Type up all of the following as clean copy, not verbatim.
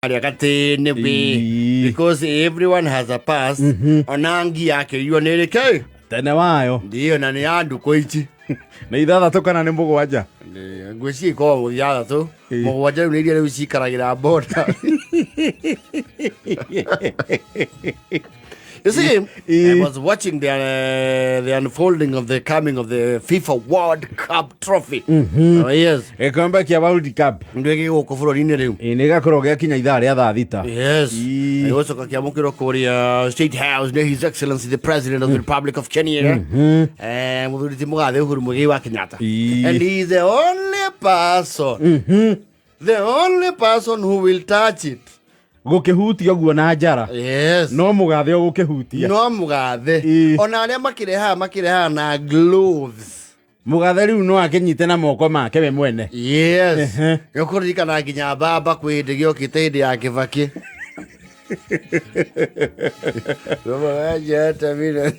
Harĩa gatĩ-inĩ we because everyone has a past. Ona ngi yake irio nĩ ĩrĩkĩ Tene wayo. Ndio, na nĩ ya ndukũ ici. Nĩ ithathatũ kana nĩ mũgwanja? Ngwĩciria ikoragwo ithathatũ. Mũgwanja rĩu nĩ iria rĩu cikaragĩra boda. You see, I was watching the unfolding of the coming of the FIFA World Cup trophy. Oh, yes. Gĩkombe kĩa World Cup. Ndio gĩgũkũ bũrũri-inĩ rĩu. Ĩ, nĩ gĩgakorwo gĩakinya ithaa rĩa thaa 6. Yes. Gĩgũcoka kĩamũkĩrwo kũrĩa State House nĩ His Excellency the President of the Republic of Kenya. Mũthuri ti mũgathe Uhuru Muigai wa Kenyatta. And he is the only person. The only person who will touch it. Gũkĩhutia ũguo na njara. Yes. No mũgathe ũgũkĩhutia. No mũgathe. Ona arĩa makĩrehaga makĩrehaga na gloves. Mũgathe rĩu no akĩnyite na moko make we mwene. Yes. Nĩũkũririkana nginya baba kwĩ hĩndĩ gĩokĩte hĩndĩ ya Kĩbakĩ. Baba waje hata mimi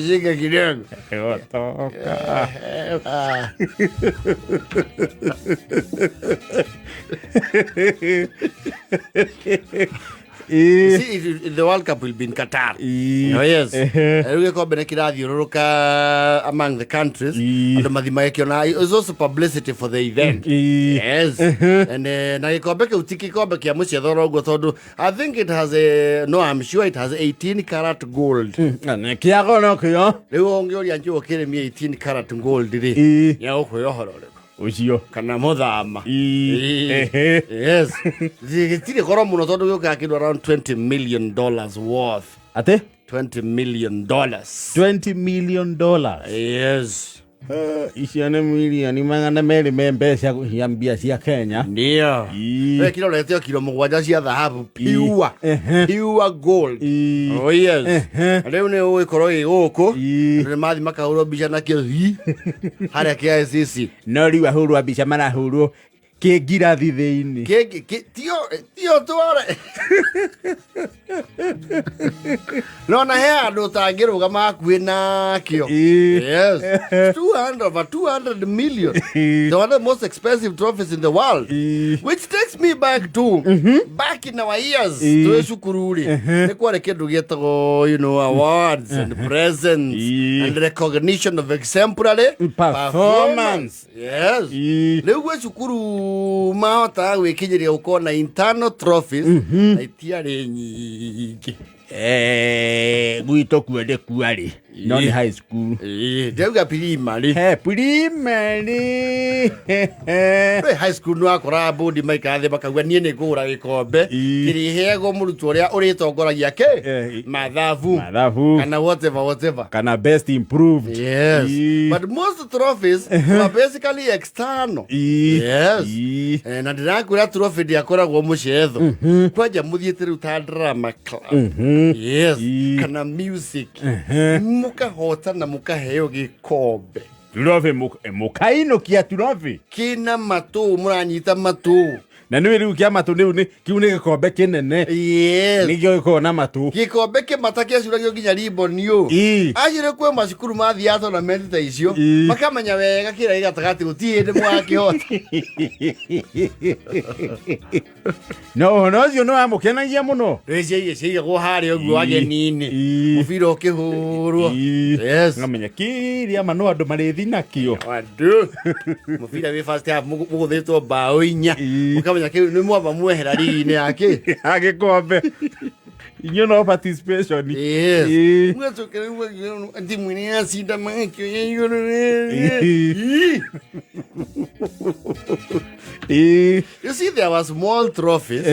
shika kidogo. Gotoka. Ah. See, the World Cup will be in Qatar. Oh, yes. Rĩu gĩkombe nĩ kĩrathiũrũrũka among the countries. Andũ mathi magĩkĩona. It's also publicity for the event. Yes. And na gĩkombe kĩu ti gĩkombe kĩa mũcethoro ũguo tondũ I think it has a, no, I'm sure it has 18 karat gold. Nĩ kĩa goro kĩo. Rĩu ũngĩũria njũũ kĩrĩmie 18 karat gold rĩ, nĩegũkwĩra ũhoro ũrĩkũ? Ũcio. Kana mũthama. Ĩĩ. Yes. Gĩtirĩ goro mũno tondũ gĩũkaga kĩndũ around $20 million worth. Atĩ? $20 million. $20 million. Yes. Icio nĩ mirioni 200 me mbeca cia mbia cia Kenya. Ndio. We kiro rete kiro 7 cia thahabu pure. Pure gold. Oh yes. Rĩu nĩ ũgũkorwo ĩ gũkũ. Andũ nĩ mathi makahũrwo mbica nakĩo hi harĩa KICC. No rĩu ahũrwo mbica marahũrwo kĩ ngirathi thĩinĩ. Tio tware. No na he andũ ũtangĩrũgama hakuhĩ nakĩo. Yes. 200 over 200 million. The one of the most expensive trophies in the world. Which takes me back to back in our years. Twĩ cukuru rĩ. Nĩ kwarĩ kĩndũ gĩetagwo awards and presents and recognition of exemplary Performance. Yes. Rĩu gwĩ cukuru mahotaga gwĩkinyĩria gũkorwo na internal trophies na itiarĩ nyingĩ. Gwitũ kuo ndĩ kuarĩ no nĩ high school. Ndauga primary. He primary. We high school nĩ wakoraga bũndi maikara thĩ makauga niĩ nĩ ngũgũra gĩkombe kĩrĩheagwo mũrutwo ũrĩa ũrĩtongoragia kĩ mathabu. Mathabu. Kana whatever whatever. Kana best improved. Yes. But most trophies were basically external. Yes. Na ndĩrakwĩra trophy ndĩakoragwo mũcetho kwanja mũthiĩte rĩu ta drama club. Yes. Kana music. Mũkahotana mũkaheo gĩkombe. Trophy mũkainũkia trophy. Kĩna matũ mũranyita matũ. Na nĩ rĩu kĩa matũ rĩu nĩ kĩu nĩ gĩkombe kĩnene. Yes. Nĩkĩo gĩkoragwo na matũ. Gĩkombe kĩmata kĩacuragio nginya ribbon ũ. Acio kwĩ macukuru mathiaga tournament ta icio makamenya wega kĩrĩa gĩ gatagatĩ gũtirĩ hĩndĩ mũgakĩhota. No ũhoro ũcio nĩ wamũkenagia mũno. Rĩu ciaigagwo harĩa ũguo ageni-inĩ. Mũbira ũkĩhũrwo. Yes. Ngamenya kĩrĩa ma no andũ marĩthi nakĩo. Andũ. Mũbira wĩ first half mũgũthĩtwo mbaũ 4. Mũkamenya kĩu nĩ mwamba mwehera rigi-inĩ ya kĩ? Ya gĩkombe. Inyuĩ no participation. Yes. Mũgacoka rĩu mũgakiona timu ĩrĩa yacinda magakĩoya igũrũ rĩrĩ. You see, there were small trophies,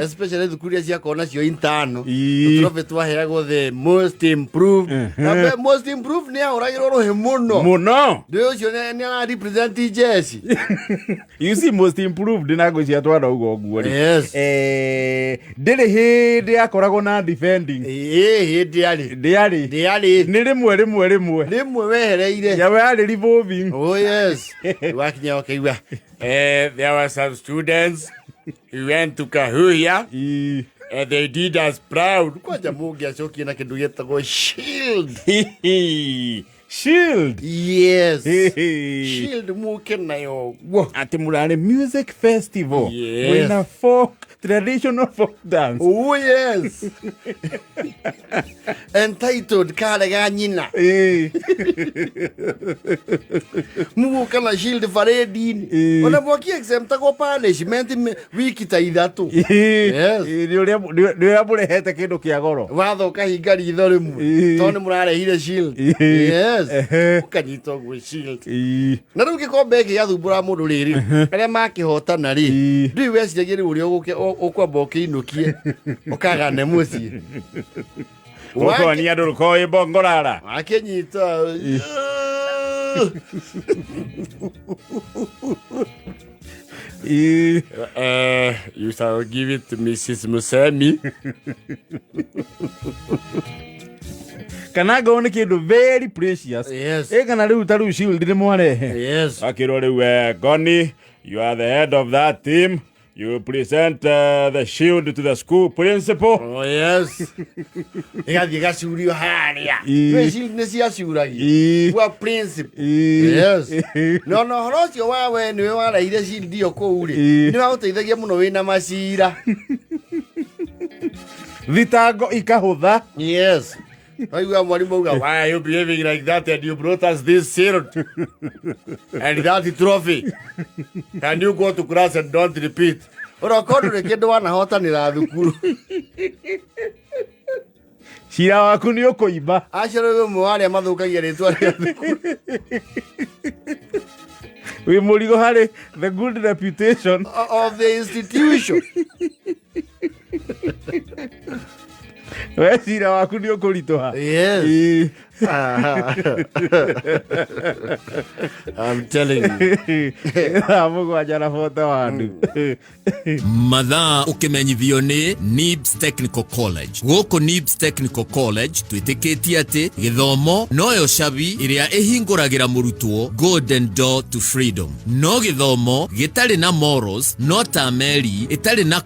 especially thukuru iria ciakorwo nacio intano. Trophy twaheagwo the most improved. Na most improved nĩ ahũragĩrwo rũhĩ mũno. Mũno. Ndĩ ũcio nĩ ara represent jeshi. You see, most improved na ngwĩciria twarauga ũguo rĩ. Yes. Ndĩrĩ hĩndĩ yakoragwo na defending. Ĩĩ, hĩndĩ yarĩ. Ndĩarĩ. Ndĩarĩ. Nĩ rĩmwe rĩmwe rĩmwe. Rĩmwe wehereire. Yawe yarĩ revolving. Oh yes. Wakinya ũkaigua. There were some students who went to Kahuhia. And they did us proud. Kwanja mũngĩacokia na kĩndũ gĩtagwo shield. Shield. Yes. Hey. Shield muke nayo guo. Atä må rarä music festival. Yes. Wĩna folk, traditional folk dance. Oh yes. Entitled kare ga nyina. Ĩĩ. Muguka na shield parade-inĩ. Ĩĩ. Ona mwaki exemptagwo punishment wiki ta 3. Ĩĩ. Yes. Ĩĩ, nĩ ũrĩa mũrehete kĩndũ kĩa goro. Watho ũkahinga ritho rĩmwe Ĩĩ. tondũ nĩ mũrarehire shield. Ĩĩ. Yes. Ehe. Ũkanyita ũguo shield. Ĩĩ. Na rĩu gĩkombe gĩkĩ gĩathumbũra mũndũ rĩrĩ, arĩa makĩhotana rĩ, Ĩĩ. ndũĩ weciragia rĩu ũrĩa ũkwamba ũkĩinũkie ũkagane mũciĩ. Ũkonia andũ rũkorwo ĩ bongorara. Akĩnyita. Ĩĩ. You shall give it to Mrs. Musemi. Kana ngorwo nĩ kĩndũ very precious. Yes. Ĩ kana rĩu ta rĩu shield nĩ mwarehe. Yes. Akĩrwo rĩu Goni, you are the head of that team. You present the shield to the school principal. Oh yes. Ĩgathiĩ gacurio harĩa. Ĩĩ. Nĩ shield nĩ ciacuragio. Ĩĩ. Kwa principal. Ĩĩ. Yes. No na ũhoro ũcio wa we nĩwe warehire shield ĩyo kũu rĩ, Ĩĩ. nĩ wagũteithagia mũno wĩna macira. Thitango ikahũtha. Yes. Waigua mwarimũ auga, why are you behaving like that and you brought us this shield and that trophy? Can you go to class and don't repeat? Ũrokorwo ndũrĩ kĩndũ wanahotanĩra thukuru. Cira waku nĩ ũkũimba. Acio rĩu ũmwe wa arĩa mathũkagia rĩtwa rĩa thukuru. Wĩ mũrigo harĩ the good reputation. Of the institution. We cira waku nĩ ũkũritũha. Yes. Ĩĩ. I'm telling you. Thaa 7 na 41. Mathaa ũkĩmenyithio nĩ NIBS Technical College. Gũkũ NIBS Technical College twĩtĩkĩtie atĩ gĩthomo noyo cabi ĩrĩa ĩhingũragĩra mũrutwo golden door to freedom. No gĩthomo gĩtarĩ na morals no ta meri ĩtarĩ na